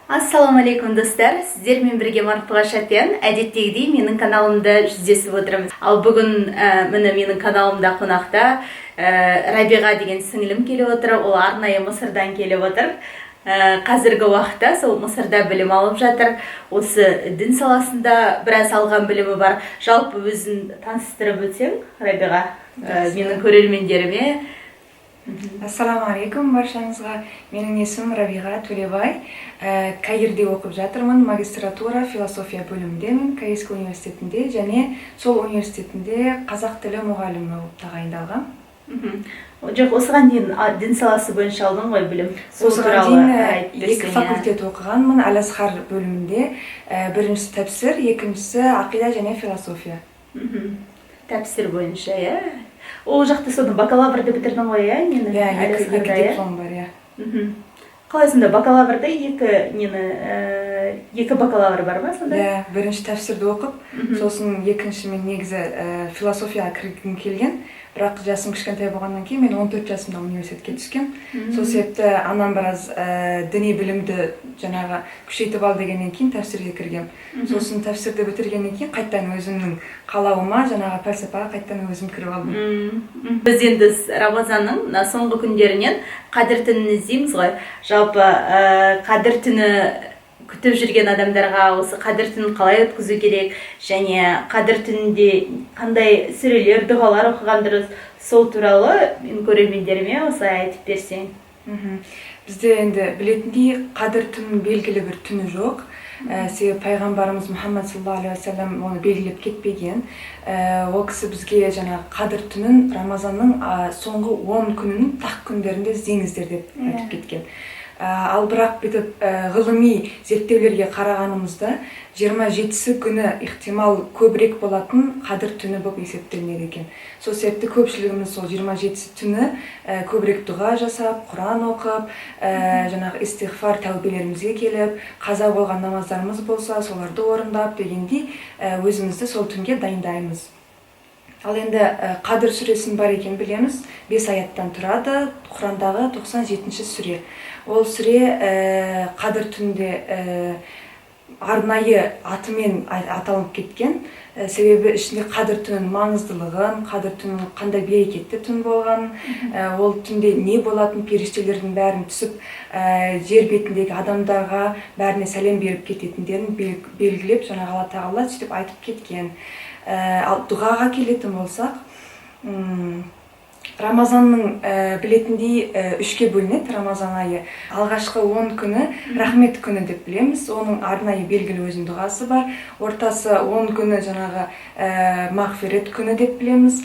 Ассалаумағалейкум, достар! Сіздермен бірге Марфуға Шапен. Әдеттегідей менің каналымда жүздесіп отырмыз. Ал бүгін міне, менің каналымда қонақта Рабиға деген сіңілім келіп отыр. Ол арнайы Мысырдан келіп отыр. Қазіргі уақытта сол Мысырда білім алып жатыр. Осы дін саласында біраз алған білімі бар. Жалпы өзін таныстырып өтсең, Рабиға, менің көрермендеріме. Ассалаумағалейкум баршаңызға! Менің есімім Рабиға Төлебай. Каирде оқып жатырмын, магистратура философия бөліміндемін, Каирский университетінде, және сол университетінде қазақ тілі мұғалімі болып тағайындалғам. Жоқ, осыған дейін дін саласы бойынша алдың ғой білім. Сол Осыған туралы дейін айтып екі берсең, иә. факультет оқығанмын Әл Азхар бөлімінде. Біріншісі тәпсір, екіншісі ақида және философия. Тәпсір бойынша, иә. Ол жақта соны бакалаврды бітірдің ғой, иә, нені? Иә, екі, Әл-Азхарда, екі иә? диплом бар, иә. Қалай сонда бакалаврда екі нені, екі бакалавр бар ма сонда? Иә, бірінші тәпсірді оқып, сосын екінші, мен негізі философияға кіргім келген, бірақ жасым кішкентай болғаннан кейін, мен 14 жасымда университетке түскем, сол себепті анам біраз діни білімді жаңағы күшейтіп ал дегеннен кейін тәпсірге кіргем. Сосын тәпсірді бітіргеннен кейін қайтадан өзімнің қалауыма, жаңағы пәлсапаға қайтадан өзім кіріп алдым. Біз енді Рамазанның мына соңғы күндерінен Қадір түнін іздейміз ғой. Жалпы Қадір түні күтіп жүрген адамдарға осы Қадір түнін қалай өткізу керек және Қадір түнінде қандай сүрелер, дұғалар оқыған дұрыс, сол туралы менің көрермендеріме осылай айтып берсең. Бізде енді білетіндей, Қадір түнінің белгілі бір түні жоқ. Себебі пайғамбарымыз Мұхаммад саллаллаху алейхи уассалам оны белгілеп кетпеген. Ол кісі бізге жаңағы Қадір түнін Рамазанның соңғы 10 күнінің тақ күндерінде іздеңіздер деп айтып кеткен. Ал бірақ бүйтіп ғылыми зерттеулерге қарағанымызда, 27-сі күні ықтимал көбірек болатын Қадір түні болып есептелінеді екен. Сол себепті көпшілігіміз сол 27-сі түні көбірек дұға жасап, құран оқып, жаңағы истиғфар, тәубелерімізге келіп, қаза болған намаздарымыз болса, соларды орындап дегендей, өзімізді сол түнге дайындаймыз. Ал енді Қадір сүресінің бар екенін білеміз. Бес аяттан тұрады, Құрандағы 97-ші сүре. Ол сүре Қадір түнінде арнайы атымен аталып кеткен. Себебі ішінде Қадір түнінің маңыздылығын, Қадір түнінің қандай берекетті түн болғанын, ол түнде не болатын, періштелердің бәрін түсіп, жер бетіндегі адамдарға бәріне сәлем беріп кететіндерін белгілеп, жаңағы Алла Тағала сөйтіп айтып кеткен. Ал дұғаға келетін болсақ, Рамазанның білетіндей, үшке бөлінеді Рамазан айы. Алғашқы 10 күні рахмет күні деп білеміз, оның арнайы белгілі өзінің дұғасы бар. Ортасы 10 күні жаңағы мағфирет күні деп білеміз.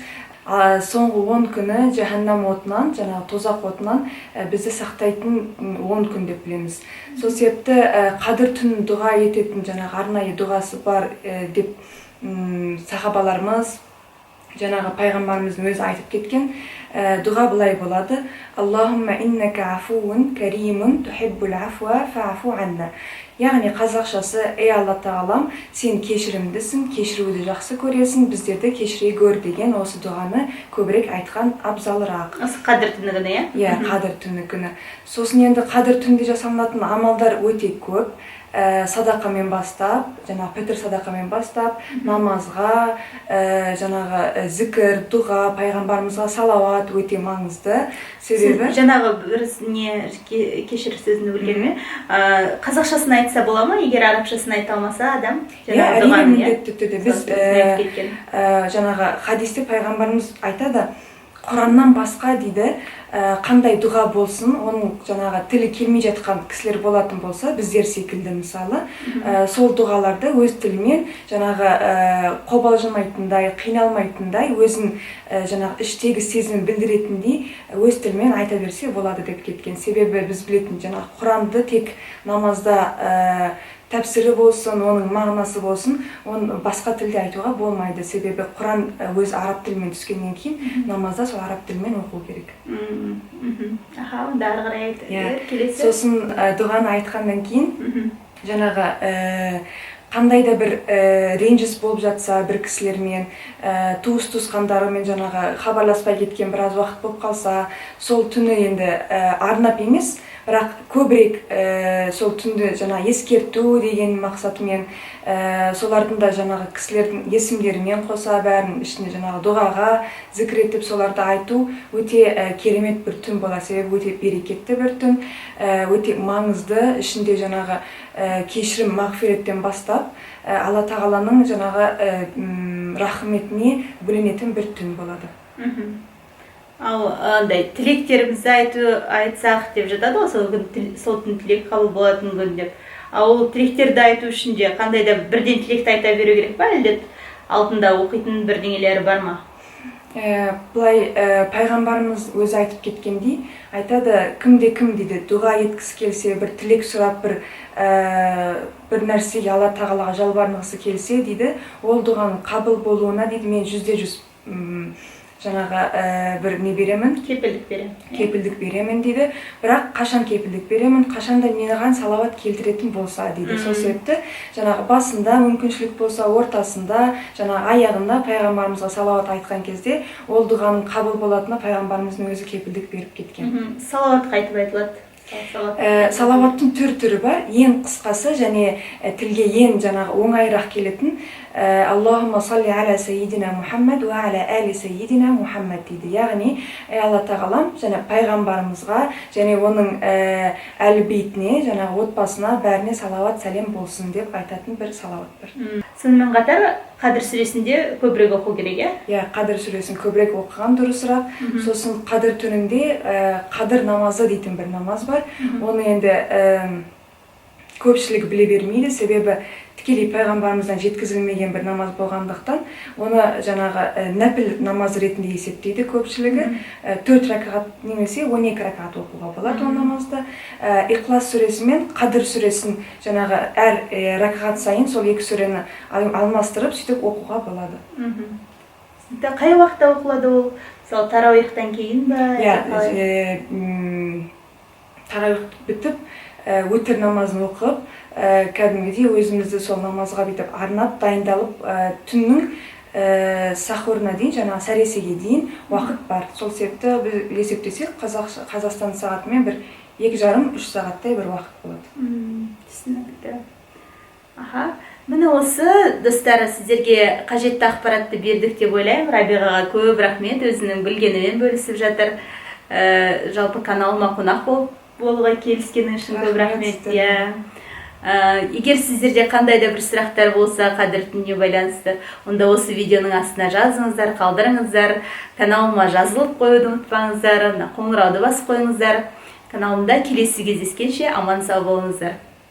Соңғы 10 күні жаһаннам отынан, жаңағы тозақ отынан бізді сақтайтын 10 күн деп білеміз. Сол себепті Қадір түнін дұға ететін жаңағы арнайы дұғасы бар деп сахабаларымыз, жаңағы пайғамбарымыздың өзі айтып кеткен. Дұға былай болады: «Аллахумма иннака афуун каримун тухиббул афуа фаъфу анна». Яғни қазақшасы: «Ей, Алла Тағалам, сен кешірімдісің, кешіруді жақсы көресің, біздерді кешіре гөр» деген осы дұғаны көбірек айтқан абзалырақ. Осы Қадір түні күні, иә? Иә, Қадір түні күні. Сосын енді Қадір түнінде жасалынатын амалдар өте көп. Садақамен бастап, жаңағы пітір садақамен бастап, намазға, жаңағы зікір, дұға, пайғамбарымызға салауат өте маңызды, себебі Жаңағы бір не, кешір, сөзіңді бөлгеніме, қазақшасын айтса бола ма, егер арабшасын айта алмаса адам? Иә, Жаңағы әрине, дұғаны, иә? міндетті түрде. Біз Сол өзің айтып кеткен. Жаңағы хадисте пайғамбарымыз айтады: «Құраннан басқа, – дейді, – қандай дұға болсын, оның жаңағы тілі келмей жатқан кісілер болатын болса, біздер секілді мысалы, сол дұғаларды өз тілімен жаңағы қобалжымайтындай, қиналмайтындай, өзін жаңағы іштегі сезімін білдіретіндей өз тілімен айта берсе болады» деп кеткен. Себебі біз білетін жаңағы Құранды тек намазда тәпсірі болсын, оның мағынасы болсын, оны басқа тілде айтуға болмайды. Себебі Құран өзі араб тілімен түскеннен кейін, намазда сол араб тілімен оқу керек. Аха, онда ары қарай айта Иә. бер келесі. Сосын дұғаны айтқаннан кейін, жаңағы қандай да бір ренжіс болып жатса бір кісілермен, туыс туысқандарымен жаңағы хабарласпай кеткен біраз уақыт болып қалса, сол түні енді арнап емес Бірақ көбірек сол түнді жаңа ескерту деген мақсатымен, солардың да жаңағы кісілердің есімдерімен қоса бәрін ішінде жаңағы дұғаға зікір етіп соларды айту өте керемет бір түн болады. Себебі өте берекетті бір түн, өте маңызды, ішінде жаңағы кешірім, мағфиреттен бастап Алла тағаланың жаңағы рахметіне бөленетін бір түн болады. Ал андай тілектерімізді айтсақ деп жатады ғой, сол күн, сол түн тілек қабыл болатын күн деп. Ал ол тілектерді айту үшін де қандай да бірден тілекті айта беру керек па, әлде алдында оқитын бірдеңелері бар ма? Былай, пайғамбарымыз өзі айтып кеткендей айтады: кімде кім, дейді, дұға еткісі келсе, бір тілек сұрап, бір нәрсеге Алла тағалаға жалбарынғысы келсе, дейді, ол дұғаның қабыл болуына, дейді, мен 100% жаңағы бір не беремін. Кепілдік беремін. Кепілдік беремін, дейді. Бірақ қашан кепілдік беремін? Қашанда маған салауат келтіретін болса, дейді. Сол себепті жаңағы басында мүмкіншілік болса, ортасында, жаңағы аяғында пайғамбарымызға салауат айтқан кезде ол дұғаның қабыл болатынына пайғамбарымыздың өзі кепілдік беріп кеткен. Салауат қайтып айтылады? Салауаттың түр түрі бар. Ең қысқасы және тілге ең жаңағы оңайырақ келетін «Аллахумма салли аля сайидина Мухаммад уа аля али сайидина Мухаммад» дейді. Яғни, ей Алла тағалам, және пайғамбарымызға және оның әл бейтіне, жаңағы отбасына, бәріне салауат сәлем болсын деп айтатын бір салауат бар. Сонымен қатар Қадір сүресінде көбірек оқу керек, иә? Иә, Қадір сүресін көбірек оқыған дұрысырақ. Сосын Қадір түнінде Қадір намазы дейтін бір намаз бар. Оны енді көпшілігі біле бермейді, себебі тікелей пайғамбарымыздан жеткізілмеген бір намаз болғандықтан, оны жаңағы нәпіл намаз ретінде есептейді көпшілігі. 4 ракағат немесе 12 ракағат оқуға болады ол намазды. Иқлас сүресі мен Қадір сүресін жаңағы әр ракағат сайын сол екі сүрені алмастырып, сөйтіп оқуға болады. Қай уақытта оқылады ол? Мысалы, тарауихтан кейін ба? Иә, тарауих бітіп, өтір намазын оқып, кәдімгідей өзімізді сол намазға бүйтіп арнап дайындалып, түннің сахурына дейін, жаңағы сәресеге дейін уақыт бар. Сол себепті біз есептесек, Қазақстан сағатымен бір 2,5-3 сағаттай бір уақыт болады. Түсінікті. Аха, міне осы, достар, сіздерге қажетті ақпаратты бердік деп ойлаймын. Рабиғаға көп рахмет, өзінің білгенімен бөлісіп жатыр. Жалпы каналыма қонақ болуға келіскенің үшін көп рахмет. Иә. Егер сіздерде қандай да бір сұрақтар болса Қадір түніне байланысты, онда осы видеоның астына жазыңыздар, қалдырыңыздар. Каналыма жазылып қоюды ұмытпаңыздар, мына қоңырауды басып қойыңыздар. Каналымда келесі кездескенше аман сау болыңыздар.